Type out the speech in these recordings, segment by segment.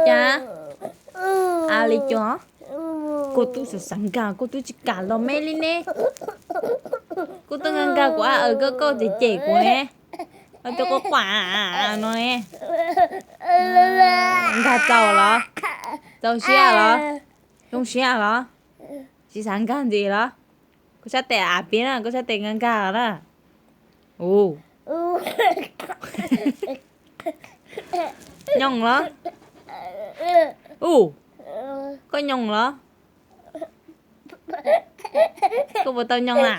Cas? A li cas? Koj twb xav xav nkag, koj twb tsis kam los me li ne. Koj twb nkag nkag kuv a, aws, koj cem cem kuv ne. Koj twb quaj quaj no ne. Nkag txaus los? Txaus siab los? Zoo siab los? Tsis xav nkag ntxiv los? Koj sab tes av piab na, koj sab tes nkag nkag los na. Ua, nyooj los? Ua, koj nyooj los? Koj puas tau nyooj na?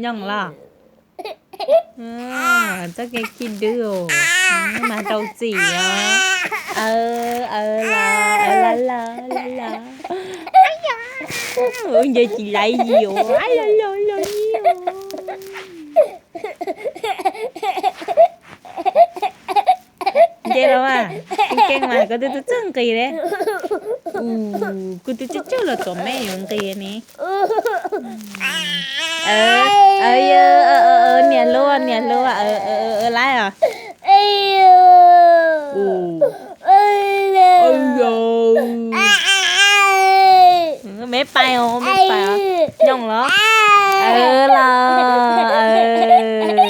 Nyooj los? Txoj kev khib dwb os, mas rau txim os. Aws, aws, los, aws, los, los, los, los. Ua ncaws tsis laiv yus, aws, los, los, los, los. Nce los mas, keej mas koj twb txawj nqis li. Kuv twb txawj txawj los tom me yuav nqis ne. Niam hluas, niam hluas, laiv os. Me pais os, me pais os. Nyooj los? Aws, los, aws.